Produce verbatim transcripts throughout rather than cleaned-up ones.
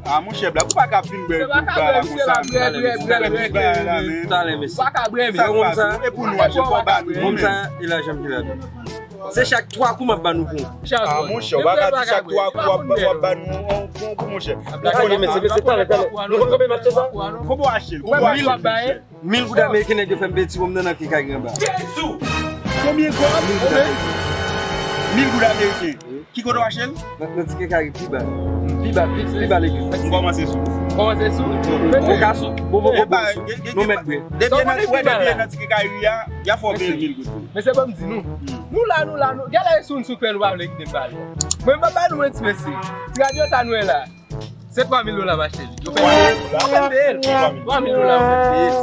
Ah, monchè, blag, ou pa ka ap vin bwè tout bagay la konsa, men. Talè, mesye. Talè, mesye. Ou pa ka bwè, men. Sa k pase? E pou nou, Achel, fò w ba nou, men. Sa, e lajan m ki ladan. Se chak twa kou m ap ba nou pou. Ah, monchè, ou pa ka di chak twa kou w ap ba nou yon kou, monchè. Talè, mesye, mesye, talè, talè. Nou konn konbyen match se sa? Konbyen Achel? Konbyen Achel? Mil goud ameriken, nèg yo fè m peye ti wonm nan, nan kenkayri anba. Jezi! Konbyen goud? Mil goud ameriken. Mil goud ameriken. Ki kote w achte l? Nan, nan ti kenkayri pi ba. Pi ba, pi, pi ba legliz. M kòmanse sou. Kòmanse sou? Ou ka sou. Bon, bon, bon, bon. Nou mèt vre. Depi nan, wè, depi nan ti kenkayri a, y a fè w peye mil goud. Men se bon m di nou. Nou la, nou la, nou. Gade la, e sou n sou fè nou pa vle kite m pale. Mwen, m pa ba nou menti, mesye. Ti radyo sa nou ye la. Se twa mil dola m achte li. Yo fè m peye l. Yo fè m peye l. Twa mil dola yo fè m peye l.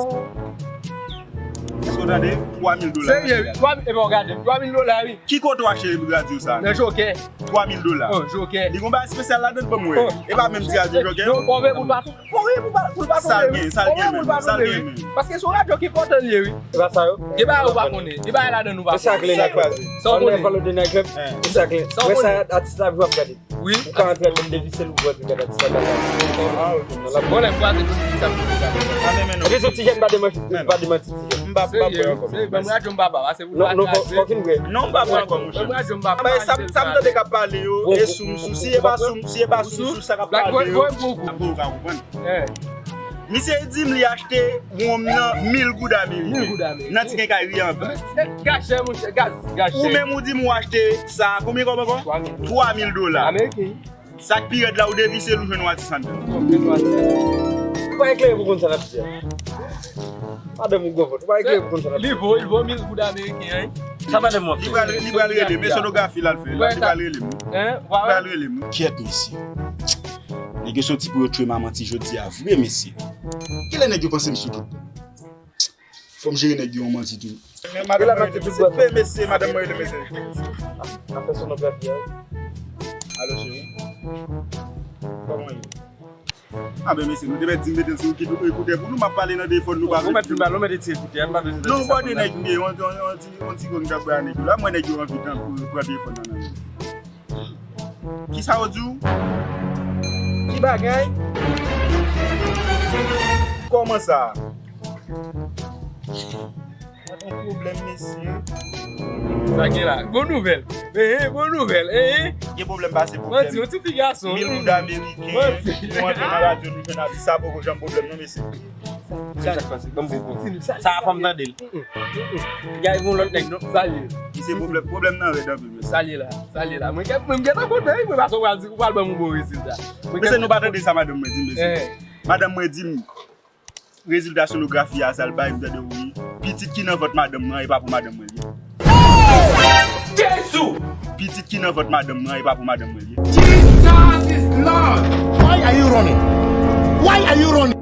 Èske w tande? Twa mil dola m achte li. Serye, wi. Twa mil, epi w gade, twa mil dola, wi. Ki kote w achte radyo sa? Nan Jokè. Twa mil dola. Oh, Jokè. Li gon bagay espesyal ladan l, ban m wè. E pa menm ti radyo Jokè? Non, pòve pou l pa tou. Pòve pou l pa, pou l pa tonbe, wi. Sa l gen, sa l gen menm, sa l gen menm. Paske se yon radyo ki enpòtan li ye, wi. Se pa sa yo. Gen bagay ou pa konnen. Gen bagay ladan nou pa konnen. Sa k le nèg la. Sa w konnen. Sa w konnen. Wè sa atis la ap jwe ap gade. Wi. Ou ka antre menm devise l ou pral gade atis la. Ah, ok. Bon, lè m kwaze tout sa m di. Ok, se ti jèn pa demanti, pa demanti ti jèn. M pa, m pa pran ankò. Serye, ban m radyo m papa, pase pou nou pa kraze. Non, non, fò fin vre. Non, m pa pran ankò, monchè. Ban m radyo m papa. Sa, sa m tande k ap pale yo, e sou m sou. Si e pa sou m, si e pa sou m sou, sa k ap pale yo. Apre ou ka konprann. Misye di m li achte wonm nan mil goud ameriken. Mil goud ameriken. Nan ti kenkayri anba. Gaz chè, monchè, gaz, gaz chè. Ou menm ou di m ou achte sa, konbyen kòb ankò? Twa mil. Twa mil dola. Ameriken. Sa k pi rèd la, ou devise l, ou jwenn yon atis anndan. Ou pa eklere pou konn sa n ap di a. Madanm ou gwo vant, ou pa eklere pou konn sa n ap di a. Li vo, li vo mil goud ameriken, wi. Sa madanm ou ap fè? Li pral, li pral rele m, e sonografi l al fè, li pral rele m. Li pral rele m. Kyèt, mesye. Nèg yo soti pou yo tchwe m a manti jodi a vre, mesye. Kilè nèg yo panse m sou tout? Fò m jere nèg yo an manti tou. Men madanm mwen rele m. Se pe mesye, madanm mwen rele mesye. Afè sonografi a. Alo, cheri. Kòman w ye? A ben, mesye, nou te mèt di m mete l sou ekoutè pou nou, m ap pale nan telefòn, nou pa vle. Ou mèt vin pale, ou mete ti ekoutè a, m pa bezwen tande sa. Non, ou konnen nèg m ye, yon, yon, yon ti, yon ti grenn k ap bay a nèg yo la, m wè nèg yo anvi tann pou pran telefòn nan nan men m. Kisa w di w? Ki bagay? Kòman sa? Yon pwoblèm, mesye. Sa gen la? Bon nouvèl. Eh, eh, bon nouvèl. Eh, eh. Gen pwoblèm pase pwoblèm. Manti, yon ti fi gason. Mil goud ameriken. Manti. Nou antre nan radyo, nou jwenn atis sa poko janm pwoblèm non, mesye. Sa k pase? Ban m bon kou. Sa a fè m tande l. Gade yon lòt nèg non. Sa l ye. Misye pwoblèm, pwoblèm nan rèd anpil, mesye. Sa l ye la. Sa l ye la. Mwen gen, mwen gentan kontan wi, mwen panse w pral di, ou pral ban m yon bon rezilta. Mesye, nou pa tande sa madanm mwen di m, mesye. Madanm mwen di m, rezilta sonografi a, sa l bay, m tande wi. Pitit ki nan vant madanm nan, e pa pou madanm mwen l ye. Jezi! Pitit ki nan vant madanm nan, e pa pou madanm mwen l ye. Jesus is Lord! Why are you running? Why are you running?